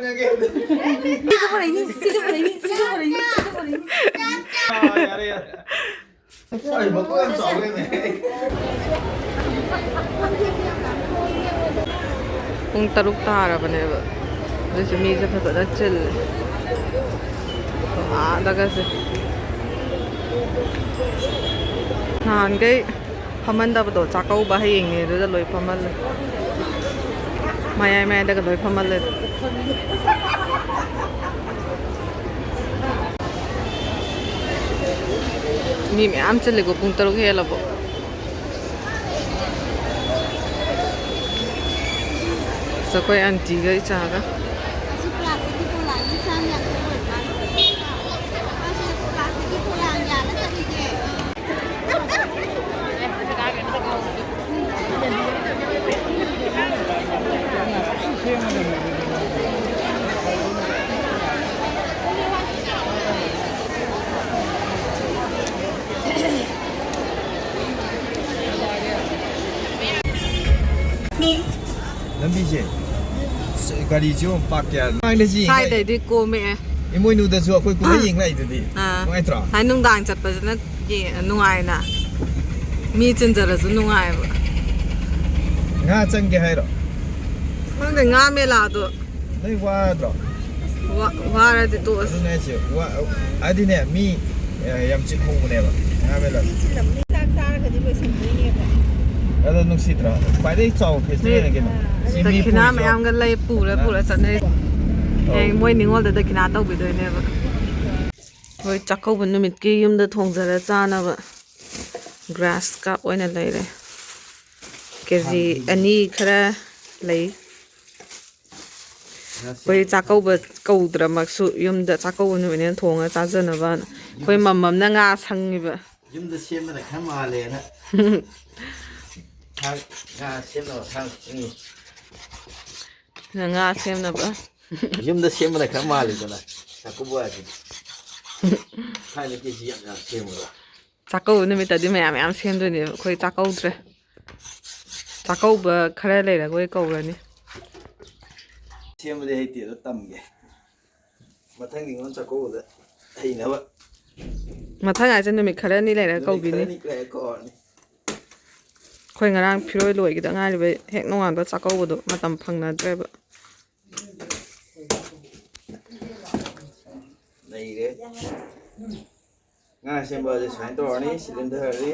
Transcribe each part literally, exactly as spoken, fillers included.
ꯁꯤꯁꯨ ꯄꯨꯔꯛꯏꯅꯤ, ꯁꯤꯁꯨ ꯄꯨꯔꯛꯏꯅꯤ, ꯁꯤꯁꯨ ꯄꯨꯔꯛꯏꯅꯤ, ꯁꯤꯁꯨ ꯄꯨꯔꯛꯏꯅꯤ꯫ ꯑꯥ, ꯌꯥꯔꯦ, ꯌꯥꯔꯦ꯫ ꯑꯩ ꯃꯀꯣꯛ ꯌꯥꯝ ꯆꯥꯎꯔꯦꯅꯦ꯫ ꯄꯨꯡ ꯇꯔꯨꯛ ꯇꯥꯔꯕꯅꯦꯕ꯫ ꯑꯗꯨꯁꯨ ꯃꯤꯁꯦ ꯐꯖꯅ ꯆꯤꯜꯂꯦ꯫ ꯑꯥꯗꯒꯁꯦ꯫ ꯅꯍꯥꯟꯈꯩ ꯐꯝꯍꯟꯗꯕꯗꯣ, ꯆꯥꯛꯀꯧꯕ ꯍꯌꯦꯡꯅꯦ ꯑꯗꯨꯗ ꯂꯣꯏ ꯐꯝꯍꯜꯂꯦ꯫ ꯃꯌꯥꯏ ꯃꯌꯥꯏꯗꯒ ꯂꯣꯏ ꯐꯝꯍꯜꯂꯦ꯫ ꯃꯤ ꯃꯌꯥꯝ ꯆꯤꯜꯂꯦꯀꯣ ꯄꯨꯡ ꯇꯔꯨꯛ ꯍꯦꯜꯂꯕꯣ꯫ ꯑꯁ, ꯑꯩꯈꯣꯏ ꯑꯟꯇꯤꯒ ꯏꯆꯥꯒ꯫ ꯑꯁꯤ ꯄ꯭ꯂꯥꯁꯇꯤꯛꯀꯤ ꯄꯣꯂꯥꯡꯁꯤ ꯆꯥꯝ ꯌꯥꯡꯈꯩ ꯑꯣꯏꯕ ꯃꯥꯜꯂꯦ꯫ ꯑꯁꯤ ꯄ꯭ꯂꯥꯁꯇꯤꯛꯀꯤ ꯄꯣꯂꯥꯡ ꯌꯥꯜꯂ ꯆꯠꯂꯤꯁꯦ꯫ ꯂꯝꯕꯤꯁꯦ, ꯑꯁ, ꯒꯥꯔꯤꯁꯦ ꯌꯦꯡꯉꯨ, ꯄꯥꯛ ꯀꯌꯥ ꯃꯥꯡꯗ ꯁꯤ ꯁ꯭ꯋꯥꯏꯗꯩꯗꯤ ꯀꯣꯝꯃꯛꯑꯦ꯫ ꯏꯃꯣꯏꯅꯨꯗꯁꯨ ꯑꯩꯈꯣꯏ ꯀꯨꯝꯍꯩ ꯑꯥ꯫ ꯌꯦꯡ ꯂꯥꯛꯏꯗꯨꯗꯤ꯫ ꯑꯥ꯫ ꯅꯨꯡꯉꯥꯏꯇ꯭ꯔꯣ? ꯍꯥꯏ ꯅꯨꯡꯗꯥꯡ ꯆꯠꯄꯁꯤꯅ ꯌꯦ-, ꯅꯨꯡꯉꯥꯏꯅ꯫ ꯃꯤ ꯆꯤꯟꯖꯔꯁꯨ ꯅꯨꯡꯉꯥꯏꯕ꯫ ꯉꯥ ꯆꯪꯒꯦ ꯍꯥꯏꯔꯣ? ꯈꯪꯗꯦ, ꯉꯥ ꯃꯦꯂꯥꯗꯣ꯫ ꯅꯣꯏ ꯋꯥꯗ꯭ꯔꯣ? ꯋꯥ-, ꯋꯥꯔꯗꯤ ꯇꯣꯛꯑꯁꯤ꯫ ꯑꯗꯨꯅꯦ ꯍꯥꯏꯁꯦ, ꯋꯥ-, ꯍꯥꯏꯗꯤꯅꯦ, ꯃꯤ, ꯑ, ꯌꯥꯝ ꯆꯤꯛꯍꯧꯕꯅꯦꯕ ꯉꯥ ꯃꯦꯂꯥꯗꯣ꯫ ꯆꯥꯛ ꯆꯥꯔꯒꯗꯤ ꯂꯣꯏꯁꯤꯟꯗꯣꯏꯅꯦꯕ꯫ ꯑꯗꯣ ꯅꯨꯡꯁꯤꯗ꯭ꯔꯣ? ꯈ꯭ꯋꯥꯏꯗꯒꯤ ꯆꯥꯎꯕ ꯐꯦꯁꯇꯤꯚꯦꯜꯅꯤ ꯀꯩꯅꯣ꯫ ꯁꯤ ꯃꯤ ꯗꯈꯤꯅꯥ ꯄꯨꯔꯤꯁꯨ ꯃꯌꯥꯝꯒ ꯂꯩ ꯄꯨꯔ ꯄꯨꯔ ꯆꯠꯅꯔꯤ꯫ ꯑꯧ꯫ ꯍꯌꯦꯡ ꯃꯣꯏ ꯅꯤꯉꯣꯜꯗ ꯗꯈꯤꯅꯥ ꯇꯧꯕꯤꯗꯣꯏꯅꯦꯕ꯫ ꯍꯣꯏ, ꯆꯥꯛꯀꯧꯕ ꯅꯨꯃꯤꯠꯀꯤ ꯌꯨꯝꯗ ꯊꯣꯡꯖꯔ ꯆꯥꯅꯕ ꯒ꯭ꯔꯥꯁ ꯀꯥꯞ ꯑꯣꯏꯅ ꯂꯩꯔꯦ꯫ ꯀꯦ ꯖꯤ ꯑꯅꯤ ꯈꯔ ꯂꯩ꯫ ꯑꯩꯈꯣꯏ ꯆꯥꯛꯀꯧꯕ ꯀꯧꯗ꯭ꯔꯃꯛꯁꯨ ꯌꯨꯝꯗ ꯆꯥꯛꯀꯧꯕ ꯅꯨꯃꯤꯠꯅꯦꯅ ꯊꯣꯡꯉ ꯆꯥꯖꯅꯕꯅ꯫ ꯑꯩꯈꯣꯏ ꯃꯝꯃꯝꯅ ꯉꯥ ꯁꯪꯉꯤꯕ꯫ ꯌꯨꯝꯗ ꯁꯦꯝꯕꯅ ꯈꯔ ꯃꯥꯜꯂꯦꯅ꯫ ꯊꯥꯡ-, ꯉꯥ ꯁꯦꯝꯅꯕ ꯊꯥꯡ ꯁꯤꯡꯉꯤ꯫ ꯉꯥ ꯁꯦꯝꯅꯕ꯫ ꯌꯨꯝꯗ ꯁꯦꯝꯕꯅ ꯈꯔ ꯃꯥꯜꯂꯤꯗꯅ, ꯆꯥꯛꯀꯧꯕ ꯍꯥꯏꯁꯤꯗꯤ꯫ ꯊꯥꯏꯅ ꯀꯦ ꯖꯤ ꯌꯥꯝ ꯌꯥꯝ ꯁꯦꯝꯕꯗꯣ꯫ ꯆꯥꯛꯀꯧꯕ ꯅꯨꯃꯤꯠꯇꯗꯤ ꯃꯌꯥꯝ ꯃꯌꯥꯝ ꯁꯦꯝꯗꯣꯏꯅꯦꯕ꯫ ꯑꯩꯈꯣꯏ ꯆꯥꯛꯀꯧꯗ꯭ꯔꯦ꯫ ꯆꯥꯛꯀꯧꯕ ꯈꯔ ꯂꯩꯔꯒ ꯑꯣꯏ ꯀꯧꯔꯅꯤ꯫ ꯁꯦꯝꯕꯗꯤ ꯍꯩꯇꯦ, ꯑꯗꯣ ꯇꯝꯒꯦ꯫ ꯃꯊꯪꯒꯤ ꯅꯤꯉꯣꯜ ꯆꯥꯛꯀꯧꯕꯗ ꯍꯩꯅꯕ꯫ ꯃꯊꯪ ꯍꯥꯏꯁꯦ ꯅꯨꯃꯤꯠ ꯈꯔꯅꯤ ꯂꯩꯔꯒ ꯅꯨꯃꯤꯠ ꯀꯧꯕꯤꯅꯤ꯫ ꯈꯔꯅꯤ ꯂꯩꯔꯒ ꯀꯧꯔꯅꯤ꯫ ꯑꯩꯈꯣꯏ ꯉꯔꯥꯡ ꯐꯤꯔꯣꯏ ꯂꯣꯏꯒꯤꯗ ꯉꯥꯏꯔꯤꯕꯩ ꯍꯦꯛ ꯅꯣꯡꯉꯥꯟꯕ ꯆꯥꯛꯀꯧꯕꯗꯣ ꯃꯇꯝ ꯐꯪꯅꯗ꯭ꯔꯦꯕ꯫ ꯂꯩꯔꯦ꯫ ꯉꯥ ꯁꯦꯝꯕꯁꯦ ꯁꯨꯃꯥꯏꯅ ꯇꯧꯔꯅꯤ, ꯁꯤꯂꯤꯟꯗꯔꯁꯤ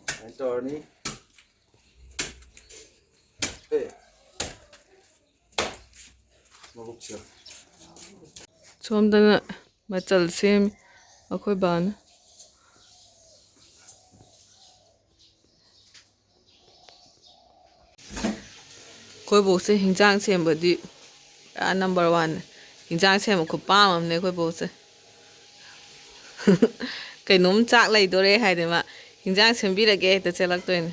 ꯁꯨꯃꯥꯏꯅ ꯇꯧꯔꯅꯤ꯫ ꯑꯦ꯫ ꯃꯕꯨꯛꯁꯦ꯫ ꯁꯣꯝꯗꯅ ꯃꯆꯜ ꯁꯦꯝꯃꯤ ꯑꯩꯈꯣꯏ ꯕꯥꯅ꯫ ꯑꯩꯈꯣꯏ ꯕꯣꯛꯁꯦ ꯍꯤꯟꯖꯥꯡ ꯁꯦꯝꯕꯗꯤ ꯄꯨꯔꯥ ꯅꯝꯕꯔ ꯋꯥꯟꯅꯦ꯫ ꯍꯤꯟꯖꯥꯡ ꯁꯦꯝꯕ ꯈꯨꯄꯥꯝ ꯑꯃꯅꯦ ꯑꯩꯈꯣꯏ ꯕꯣꯛꯁꯦ꯫ ꯀꯩꯅꯣꯝ ꯆꯥꯛ ꯂꯩꯗꯣꯔꯦ ꯍꯥꯏꯗꯤ ꯃꯥ ꯍꯤꯟꯖꯥꯡ ꯁꯦꯝꯕꯤꯔꯒꯦ ꯍꯦꯛꯇ ꯆꯦꯜꯂꯛꯇꯣꯏꯅꯦ꯫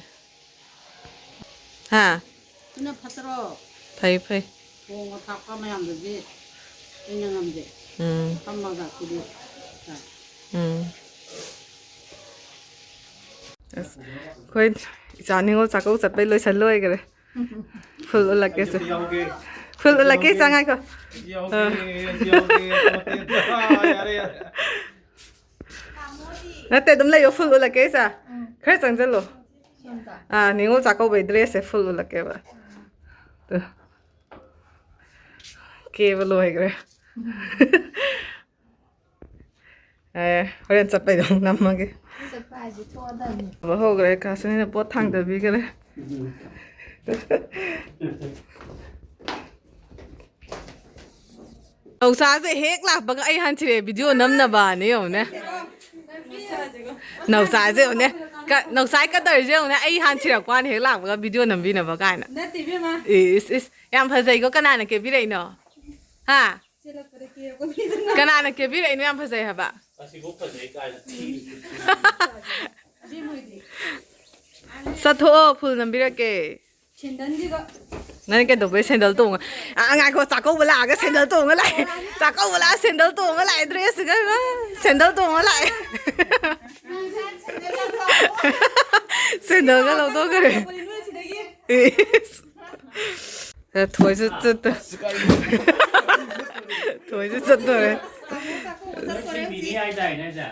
ꯍꯥ? ꯑꯗꯨꯅ ꯐꯠꯇ꯭ꯔꯣ? ꯐꯩ, ꯐꯩ꯫ ꯊꯣꯡꯕ ꯊꯥꯛꯄ ꯃꯌꯥꯝꯗꯨꯗꯤ ꯑꯩꯅ ꯉꯝꯗꯦ꯫ ꯎꯝ꯫ ꯐꯝꯃꯒ ꯑꯩꯈꯣꯏꯗꯤ ꯆꯥꯏ꯫ ꯎꯝ꯫ ꯑꯁ, ꯑꯩꯈꯣꯏ ꯏꯆꯥ ꯅꯤꯉꯣꯜ ꯆꯥꯛꯀꯧ ꯆꯠꯄꯩ ꯂꯣꯏꯁꯜ ꯂꯣꯏꯒ꯭ꯔꯦ꯫ ꯐꯨꯜ ꯎꯠꯂꯛꯀꯦꯁꯦ꯫ ꯑꯩꯁꯨ ꯌꯥꯎꯒꯦ꯫ ꯐꯨꯜ ꯎꯠꯂꯛꯀꯦ, ꯌꯥꯎꯒꯦ꯫ ꯆꯪꯉꯥꯏꯈꯣ꯫ ꯌꯥꯎꯒꯦ, ꯑꯥ꯫ ꯌꯥꯎꯒꯦ, ꯌꯥꯎꯒꯦ꯫ ꯑꯥ, ꯌꯥꯔꯦ, ꯌꯥꯔꯦ꯫ ꯅꯠꯇꯦ, ꯑꯗꯨꯝ ꯂꯩꯌꯣ, ꯐꯨꯜ ꯎꯠꯂꯛꯀꯦ ꯏꯆꯥ꯫ ꯎꯝ꯫ ꯈꯔ ꯆꯪꯁꯜꯂꯣ꯫ ꯁꯣꯝꯗ꯫ ꯑꯥ, ꯅꯤꯉꯣꯜ ꯆꯥꯛꯀꯧꯕꯩ ꯗ꯭ꯔꯦꯁꯁꯦ ꯐꯨꯜ ꯎꯠꯂꯛꯀꯦꯕ꯫ ꯇꯨ꯫ ꯀꯦꯕ ꯂꯣꯏꯒ꯭ꯔꯦ꯫ ꯑꯦ, ꯍꯣꯔꯦꯟ ꯆꯠꯄꯩꯗ ꯑꯃꯨꯛ ꯅꯝꯃꯒꯦ꯫ ꯆꯠꯄ ꯍꯥꯏꯁꯦ ꯊꯣꯛꯑꯗꯕꯅꯤ꯫ ꯊꯕꯛ ꯍꯧꯈ꯭ꯔꯦ, ꯀꯥꯁꯅꯤꯅ ꯄꯣꯠ ꯊꯥꯡꯗꯕꯤꯈ꯭ꯔꯦ꯫ ꯅꯧꯁꯥꯁꯦ ꯍꯦꯛ ꯂꯥꯛꯄꯒ ꯑꯩ ꯍꯥꯟ ꯊꯤꯔꯛꯑꯦ, ꯚꯤꯗꯤꯑꯣ ꯅꯝꯅꯕꯅꯦ, ꯌꯦꯡꯉꯨꯅꯦ꯫ ꯅꯧꯁꯥꯁꯦ ꯌꯦꯡꯉꯨꯅꯦ꯫ ꯀ-, ꯅꯧꯁꯥꯏ ꯀꯗꯔꯁꯦ ꯌꯦꯡꯉꯨꯅꯦ, ꯑꯩ ꯍꯥꯟ ꯊꯤꯔꯛꯄ ꯋꯥꯅꯤ, ꯍꯦꯛ ꯂꯥꯛꯄꯒ ꯚꯤꯗꯤꯑꯣ ꯅꯝꯕꯤꯅꯕ ꯀꯥꯏꯅ꯫ ꯅꯠꯇꯦ, ꯏꯕꯦꯝꯃ꯫ ꯏꯁ, ꯏꯁ, ꯌꯥꯝ ꯐꯖꯩꯀꯣ, ꯀꯅꯥꯅ ꯀꯦꯕꯤꯔꯛꯏꯅꯣ? ꯍꯥ? ꯆꯦꯜꯂꯛꯄꯗ ꯀꯦꯔꯛꯄ ꯃꯤꯗꯨꯅ꯫ ꯀꯅꯥꯅ ꯀꯦꯕꯤꯔꯛꯏꯅꯣ? ꯌꯥꯝ ꯐꯖꯩ ꯍꯥꯏꯕ꯫ ꯑꯁꯤꯕꯨ ꯐꯖꯩ ꯀꯥꯏꯅ ꯊꯤꯔꯤꯁꯦ꯫ ꯆꯠꯊꯣꯛꯑꯣ, ꯐꯨꯜ ꯅꯝꯕꯤꯔꯛꯀꯦ꯫ ꯁꯦꯟꯗꯟꯁꯤꯒ꯫ ꯅꯪ ꯀꯩꯗꯧꯕꯩ ꯁꯦꯟꯗꯜ ꯇꯣꯡꯉ-, ꯑ, ꯉꯥꯏꯈꯣ, ꯆꯥꯛꯀꯧꯕ ꯂꯥꯛꯑꯒ ꯁꯦꯟꯗꯜ ꯇꯣꯡꯉ ꯂꯥꯛꯑꯦ꯫ ꯆꯥꯛꯀꯧꯕ ꯂꯥꯛꯑ ꯁꯦꯟꯗꯜ ꯇꯣꯡꯉ ꯂꯥꯛꯑꯦ, ꯗ꯭ꯔꯦꯁꯁꯤꯒ, ꯏꯃꯥ, ꯁꯦꯟꯗꯜ ꯇꯣꯡꯉ ꯂꯥꯛꯑꯦ꯫ ꯁꯦꯟꯗꯜꯒ ꯂꯧꯊꯣꯛꯈ꯭ꯔꯦ꯫ ꯅꯣꯏ ꯁꯤꯗꯒꯤ ꯏꯁ꯫ ꯊꯣꯏꯁꯨ ꯆꯠꯇ-, ꯊꯣꯏꯁꯨ ꯆꯠꯇꯣꯔꯦ꯫ ꯁꯤꯕꯤꯅꯤ ꯍꯥꯏꯗꯥꯏꯅꯦ, ꯁꯦ?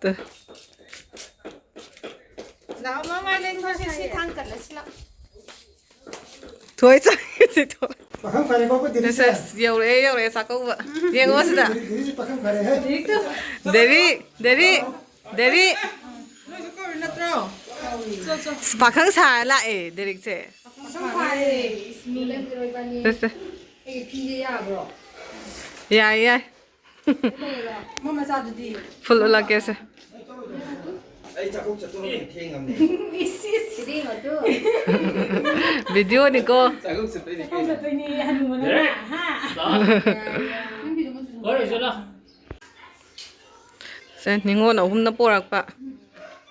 ꯇ-, ꯂꯥꯛꯑꯣ, ꯃꯃꯥ, ꯂꯦꯡꯊꯣꯛꯁꯤ, ꯁꯤ ꯊꯥꯡ ꯀꯠꯂꯁꯤ, ꯂꯥꯛꯑꯣ꯫ ꯊꯣꯏ ꯆꯠꯈꯤꯁꯤ, ꯊꯣꯏ꯫ ꯄꯥꯈꯪ ꯐꯔꯦꯀꯣ, ꯑꯩꯈꯣꯏ ꯗꯦꯕꯤꯁꯦ? ꯑꯁ, ꯑꯁ, ꯌꯧꯔꯛꯑꯦ, ꯌꯧꯔꯛꯑꯦ, ꯆꯥꯛꯀꯧꯕ꯫ ꯌꯦꯡꯉꯣ ꯁꯤꯗ꯫ ꯗꯦꯕꯤꯁꯦ ꯄꯥꯈꯪ ꯐꯔꯦꯍꯦ꯫ ꯗꯦꯕꯤ, ꯗꯦꯕꯤ, ꯗꯦꯕꯤ꯫ ꯅꯣꯏꯁꯨ ꯀꯧꯔꯤ ꯅꯠꯇ꯭ꯔꯣ? ꯆꯣ, ꯆꯣ꯫ ꯑꯁ, ꯄꯥꯈꯪ ꯁꯥꯔ ꯂꯥꯛꯑꯦ, ꯗꯦꯔꯤꯛꯁꯦ꯫ ꯄꯥꯈꯪ ꯐꯔꯦ꯫ ꯆꯠꯁꯦ꯫ ꯑꯩꯒꯤ ꯐꯤꯁꯦ ꯌꯥꯕ꯭ꯔꯣ? ꯌꯥꯏ, ꯌꯥꯏ꯫ ꯃꯣꯏ ꯃꯆꯥꯗꯨꯗꯤ? ꯐꯨꯜ ꯎꯠꯂꯛꯀꯦꯁꯦ꯫ ꯑꯩ ꯆꯥꯛꯈꯨꯝ ꯆꯠꯇꯣꯔꯕꯅꯤ, ꯊꯦꯡꯉꯕꯅꯤ꯫ ꯏꯁ, ꯏꯁ꯫ ꯚꯤꯗꯤꯑꯣꯅꯤꯀꯣ꯫ ꯆꯥꯛꯈꯨꯝ ꯆꯠꯇꯣꯏꯅꯤ ꯀꯩꯅꯣ꯫ ꯆꯠꯇꯣꯏꯅꯤ, ꯍꯅꯨꯕꯅ꯫ ꯍꯥ? ꯅꯪꯒꯤꯗꯣ ꯃꯆꯨ ꯍꯣꯏ, ꯆꯠꯂꯣ꯫ ꯁꯦ, ꯅꯤꯉꯣꯜ ꯑꯍꯨꯝꯅ ꯄꯣꯔꯛꯄ꯫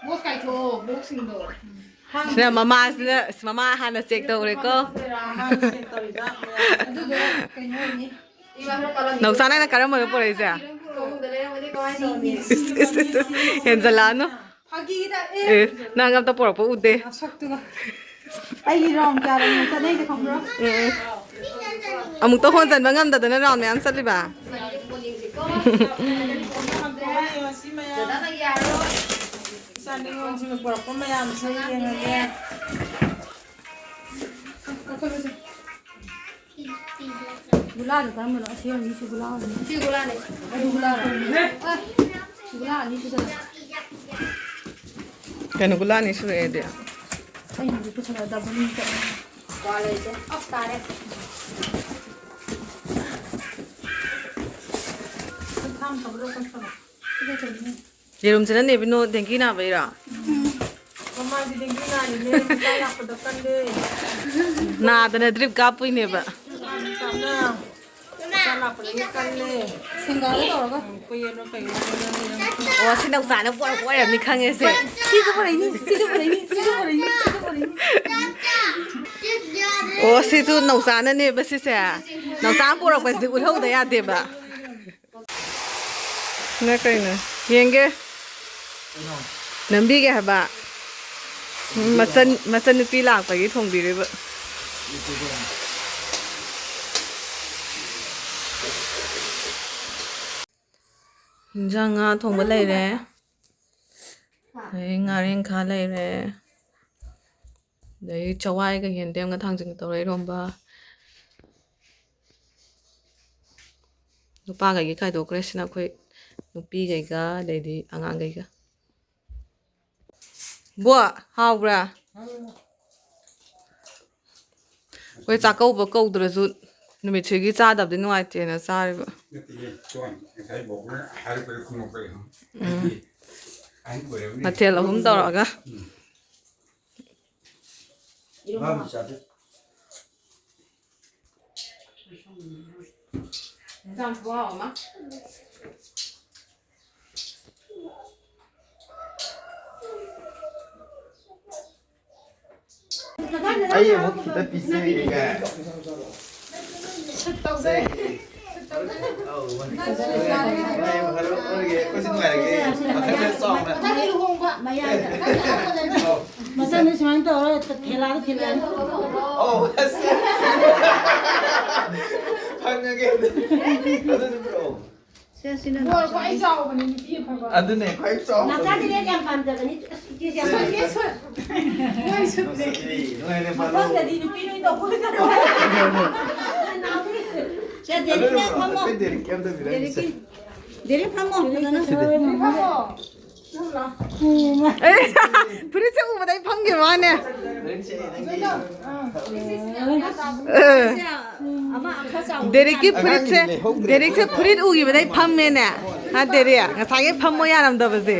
ꯕꯣꯛꯁ ꯀꯥꯏꯊꯣꯛꯑꯣ, ꯕꯣꯛꯁꯁꯤꯡꯗꯣ꯫ ꯁꯤꯅ ꯃꯃꯥꯁꯤꯅ, ꯃꯃꯥ ꯍꯥꯟꯅ ꯆꯦꯛ ꯇꯧꯔꯦꯀꯣ꯫ ꯍꯥꯟꯅ ꯆꯦꯛ ꯇꯧꯔꯤꯕ ꯃꯌꯥꯝ꯫ ꯑꯗꯨꯗꯣ ꯀꯩꯅꯣ ꯑꯣꯏꯅꯤ꯫ ꯅꯥꯎꯆꯥ, ꯅꯪꯅ ꯀꯔꯝꯕꯅꯣ ꯄꯨꯔꯛꯏꯁꯦ? ꯁꯣꯝꯗ ꯂꯩꯔꯝꯃꯗꯤ ꯀꯃꯥꯏꯅ ꯇꯧꯅꯤ? ꯏꯁ, ꯏꯁ, ꯏꯁ, ꯏꯁ, ꯍꯦꯟꯖꯜꯂꯛꯑꯅꯨ꯫ ꯐꯥꯒꯤꯗ, ꯑꯦ꯫ ꯑꯦ, ꯅꯪ ꯑꯝꯇ ꯄꯨꯔꯛꯄ ꯎꯗꯦ꯫ ꯅꯁꯛꯇꯨꯒ꯫ ꯑꯩꯒꯤ ꯔꯥꯎꯟ ꯀꯌꯥꯔꯛꯅꯣ ꯆꯠꯅꯩꯁꯦ ꯈꯪꯕ꯭ꯔꯣ? ꯎꯝ, ꯎꯝ꯫ ꯑꯃꯨꯛꯇ ꯍꯣꯟꯖꯟꯕ ꯉꯝꯗꯗꯅ ꯔꯥꯎꯟ ꯃꯌꯥꯝ ꯆꯠꯂꯤꯕ? ꯁꯤ ꯃꯌꯥꯝ꯫ ꯏꯆꯥ ꯅꯤꯉꯣꯜꯁꯤꯡꯅ ꯄꯨꯔꯛꯄ ꯃꯌꯥꯝꯁꯦ ꯌꯦꯡꯉꯒꯦ꯫ ꯒꯨꯂꯥꯗꯣ ꯀꯔꯝꯕꯅꯣ? ꯑꯁꯤ ꯑꯅꯤꯁꯤ ꯒꯨꯂꯥ ꯑꯣꯏꯔꯝꯅꯤ꯫ ꯁꯤ ꯒꯨꯂꯥꯅꯦ꯫ ꯑꯗꯨ ꯒꯨꯂꯥꯔꯣ? ꯑ, ꯒꯨꯂꯥ ꯑꯅꯤ ꯁꯨꯖꯜꯂꯦ꯫ ꯀꯩꯅꯣ ꯒꯨꯂꯥ ꯑꯅꯤ ꯁꯨꯔꯛꯑꯦꯗꯤ? ꯑꯩꯅꯗꯤ ꯄꯨꯁꯜꯂꯛꯑꯗꯕꯅꯤ꯫ ꯀ꯭ꯋꯥ ꯂꯩꯇꯦ꯫ ꯑꯁ, ꯇꯥꯔꯦ꯫ ꯊꯥꯡ ꯊꯥꯕꯗꯣ ꯀꯛꯊꯠꯂꯣ꯫ ꯁꯤꯗ ꯀꯩꯅꯣ? ꯌꯦꯔꯨꯝꯁꯤꯅ ꯅꯦꯕꯤꯅꯣ ꯗꯦꯡꯒꯤ ꯅꯥꯕꯩꯔꯣ? ꯎꯝ꯫ ꯃꯃꯥꯗꯤ ꯗꯦꯡꯒꯤ ꯅꯥꯔꯤꯅꯦ, ꯃꯆꯥ ꯂꯥꯛꯄꯗ ꯀꯜꯂꯦ꯫ ꯅꯥꯗꯅ ꯗ꯭ꯔꯤꯞ ꯀꯥꯞꯄꯨꯏꯅꯦꯕ꯫ ꯃꯆꯥꯅ ꯃꯆꯥ ꯂꯥꯛꯄꯗꯒꯤ ꯀꯜꯂꯦ꯫ ꯁꯦꯡꯒꯥꯗ ꯇꯧꯔꯒ꯫ ꯎꯝ, ꯀꯨꯏꯔꯦꯅ ꯀꯩꯅꯣ꯫ ꯑꯣ, ꯁꯤ ꯅꯧꯆꯥꯅ ꯄꯣꯔꯛꯄ ꯑꯣꯏꯔꯝꯅꯤ ꯈꯪꯉꯦꯁꯦ꯫ ꯁꯤꯁꯨ ꯄꯨꯔꯛꯏꯅꯤ, ꯁꯤꯁꯨ ꯄꯨꯔꯛꯏꯅꯤ, ꯁꯤꯁꯨ ꯄꯨꯔꯛꯏꯅꯤ, ꯁꯤꯁꯨ ꯄꯨꯔꯛꯏꯅꯤ꯫ ꯑꯣ, ꯁꯤꯁꯨ ꯅꯧꯆꯥꯅꯅꯦꯕ ꯁꯤꯁꯦ꯫ ꯅꯧꯆꯥꯅ ꯄꯣꯔꯛꯄꯁꯤꯗꯤ ꯎꯠꯍꯧꯗ ꯌꯥꯗꯦꯕ꯫ ꯅ ꯀꯩꯅꯣ? ꯌꯦꯡꯒꯦ꯫ ꯀꯩꯅꯣ? ꯅꯝꯕꯤꯒꯦ ꯍꯥꯏꯕ꯫ ꯃꯆꯟ, ꯃꯆꯟꯅꯨꯄꯤ ꯂꯥꯛꯄꯒꯤ ꯊꯣꯡꯕꯤꯔꯤꯕ꯫ ꯏꯟꯖꯥꯡ ꯉꯥ ꯊꯣꯡꯕ ꯂꯩꯔꯦ꯫ ꯑꯗꯩ ꯉꯥꯔꯦꯟꯈꯥ ꯂꯩꯔꯦ꯫ ꯑꯗꯩ ꯆꯋꯥꯏꯒ ꯌꯦꯟꯗꯦꯝꯒ ꯊꯥꯡꯖꯤꯡꯒ ꯇꯧꯔ ꯏꯔꯣꯝꯕ꯫ ꯅꯨꯄꯥꯈꯩꯒꯤ ꯈꯥꯏꯗꯣꯛꯈ꯭ꯔꯦ꯫ ꯁꯤꯅ ꯑꯩꯈꯣꯏ ꯅꯨꯄꯤꯈꯩꯒ ꯑꯗꯩꯗꯤ ꯑꯉꯥꯡꯈꯩꯒ꯫ ꯕꯣ, ꯍꯥꯎꯕ꯭ꯔꯥ? ꯑꯩꯈꯣꯏ ꯆꯥꯛꯀꯧꯕ ꯀꯧꯗ꯭ꯔꯁꯨ ꯅꯨꯃꯤꯠꯁꯤꯒꯤ ꯆꯥꯗꯕꯗꯤ ꯅꯨꯡꯉꯥꯏꯇꯦꯅ ꯆꯥꯔꯤꯕ꯫ ꯅꯠꯇꯦꯌꯦ, ꯆꯣꯟ, ꯉꯁꯥꯏ ꯕꯣꯕꯣꯅ ꯍꯥꯏꯔꯛꯄꯗ ꯈꯨꯝꯃꯛꯄꯅꯦ꯫ ꯎꯝ꯫ ꯑꯩꯗꯤ ꯑꯍꯟ ꯑꯣꯏꯔꯕꯅꯤꯅ꯫ ꯃꯊꯦꯜ ꯑꯍꯨꯝ ꯇꯧꯔꯒ꯫ ꯎꯝ꯫ ꯚꯥꯕꯨ ꯆꯥꯗꯦ꯫ ꯏꯟꯖꯥꯡ ꯈꯨꯍꯥꯎ ꯑꯃ꯫ ꯑꯩ ꯑꯃꯨꯛ ꯈꯤꯇ ꯄꯤꯖꯒꯦ꯫ ꯁꯨꯠ ꯇꯧꯗꯣꯏ꯫ ꯁꯨꯠ ꯇꯧꯗꯣꯏ꯫ ꯑꯧ, ꯃꯥꯅꯦ꯫ ꯃꯥꯅꯦ, ꯃꯥꯅꯦ, ꯑꯣꯏꯔꯒꯦ꯫ ꯑꯩꯈꯣꯏꯁꯨ ꯅꯨꯡꯉꯥꯏꯔꯒꯦ꯫ ꯃꯊꯪꯗ ꯆꯥꯎꯅ꯫ ꯃꯊꯪꯒꯤ ꯂꯨꯍꯣꯡꯕ ꯃꯌꯥꯏꯗ꯫ ꯑꯧ꯫ ꯃꯊꯪꯗ ꯁꯨꯃꯥꯏꯅ ꯇꯧꯔ ꯊꯦꯂꯥꯗ ꯊꯤꯜꯂꯛꯑꯅꯤ꯫ ꯑꯧ, ꯑꯁ꯫ ꯐꯪꯉꯒꯦ꯫ ꯑꯗꯨꯁꯨ ꯄꯤꯔꯛꯑꯣ꯫ ꯁꯦ, ꯁꯤꯅ ꯕꯣꯔ ꯈ꯭ꯋꯥꯏ ꯅꯥꯎꯆꯥꯒꯤ꯫ ꯆꯥꯎꯕꯅꯦ, ꯅꯨꯄꯤ ꯑꯐꯕ꯫ ꯑꯗꯨꯅꯦ ꯈ꯭ꯋꯥꯏ ꯆꯥꯎꯕ꯫ ꯅꯥꯎꯆꯥꯗꯤ ꯔꯦꯠ ꯌꯥꯝ ꯄꯥꯝꯖꯕꯅꯤ꯫ ꯑꯁ, ꯏꯆꯦꯁꯦ ꯌꯥꯝ ꯁꯦ, ꯄꯥꯝꯖꯩ꯫ ꯁꯦ, ꯁꯦ꯫ ꯃꯣꯏ ꯁꯨꯠꯅꯦ꯫ ꯅꯨꯡꯉꯥꯏꯔꯦ, ꯅꯨꯡꯉꯥꯏꯔꯦ, ꯐꯔꯣ꯫ ꯃꯊꯪꯗꯗꯤ ꯅꯨꯄꯤ ꯅꯣꯏ ꯇꯧꯕ ꯁꯦ, ꯗꯦꯔꯤꯛꯅꯦ, ꯑꯗꯨꯅ ꯐꯝꯃꯣ꯫ ꯑꯩꯈꯣꯏ ꯗꯦꯔꯤꯛꯀꯤ ꯑꯝꯇ ꯄꯤꯔꯛꯑꯣ꯫ ꯗꯦꯔꯤꯛꯀꯤ꯫ ꯗꯦꯔꯤꯛ ꯐꯝꯃꯣ, ꯐꯖꯅ꯫ ꯁꯤꯗꯤ꯫ ꯗꯦꯔꯤꯛ ꯐꯝꯃꯣ꯫ ꯑꯦ, ꯐꯨꯔꯤꯠꯁꯦ ꯎꯕꯗ ꯑꯩ ꯐꯝꯈꯤꯕ ꯋꯥꯅꯦ꯫ ꯗꯦꯔꯤꯛꯁꯦ ꯅꯪꯒꯤ꯫ ꯑꯥ꯫ ꯑꯦ꯫ ꯗꯦꯔꯤꯛꯀꯤ ꯐꯨꯔꯤꯠꯁꯦ, ꯑꯉꯥꯡꯒꯤꯗꯤ ꯂꯩꯍꯧꯗ꯭ꯔꯦ꯫ ꯗꯦꯔꯤꯛꯁꯦ ꯐꯨꯔꯤꯠ ꯎꯈꯤꯕꯗꯩ ꯐꯝꯃꯦꯅꯦ꯫ ꯍꯥ, ꯗꯦꯔꯤꯛ? ꯉꯁꯥꯏꯒꯩ ꯐꯝꯃꯣ ꯌꯥꯔꯝꯗꯕꯁꯦ꯫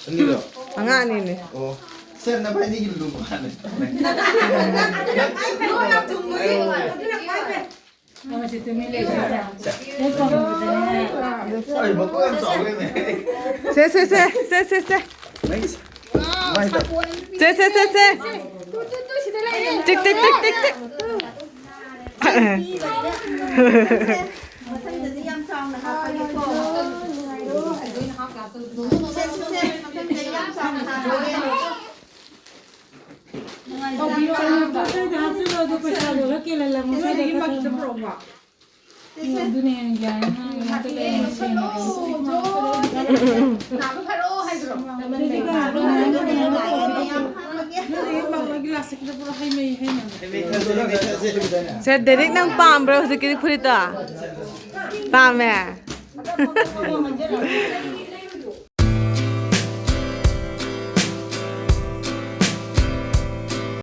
ꯑꯅꯤꯗꯣ꯫ ꯑꯉꯥꯡ ꯑꯅꯤꯅꯦ꯫ ꯑꯣ꯫ ꯁꯦ, ꯅꯕꯥꯏꯅꯤꯒꯤ ꯂꯨꯝꯕ ꯍꯥꯟꯅ꯫ ꯑꯩ ꯃꯀꯣꯛ ꯌꯥꯝ ꯆꯥꯎꯔꯦꯅꯦ꯫ ꯁꯦ, ꯁꯦ, ꯁꯦ, ꯁꯦ, ꯁꯦ, ꯁꯦ꯫ ꯅꯪꯒꯤ ꯁꯦ꯫ ꯁꯦ, ꯁꯦ, ꯁꯦ, ꯁꯦ꯫ ꯇꯨ, ꯇꯨ, ꯇꯨ, ꯁꯤꯗ ꯂꯩꯌꯦ꯫ ꯇꯤꯛ, ꯇꯤꯛ, ꯇꯤꯛ, ꯇꯤꯛ, ꯇꯤꯛ꯫ ꯃꯊꯪꯗꯗꯤ ꯌꯥꯝ ꯆꯥꯎꯅ ꯍꯥꯞꯄꯒꯦꯀꯣ꯫ ꯁꯦ, ꯁꯦ, ꯁꯦ, ꯃꯊꯪꯗ ꯌꯥꯝ ꯆꯥꯎꯅ ꯁꯥꯔꯒꯦ꯫ ꯇꯧꯕꯤꯔꯣ, ꯄꯣꯠ ꯆꯩꯗ ꯍꯥꯞꯆꯤꯜꯂꯣ, ꯑꯗꯨ ꯄꯩꯁꯥꯗꯣ ꯈꯔ ꯀꯦꯜꯍꯜꯂꯝꯃꯣ, ꯁ꯭ꯋꯥꯏꯗ ꯈꯔ ꯊꯝꯃꯣ꯫ ꯁꯦ, ꯁꯦ꯫ ꯑꯗꯨꯅꯦ ꯌꯥꯔꯦ, ꯅꯪ ꯌꯥꯝ ꯇꯧꯔꯦ, ꯁꯦ, ꯁꯦ꯫ ꯅꯥꯕ ꯐꯔꯛꯑꯣ ꯍꯥꯏꯗ꯭ꯔꯣ? ꯁꯦ, ꯗꯦꯔꯤꯛ, ꯅꯪ ꯄꯥꯝꯕ꯭ꯔꯣ ꯍꯧꯖꯤꯛꯀꯤ ꯐꯨꯔꯤꯠꯇꯣ? ꯄꯥꯝꯃꯦ꯫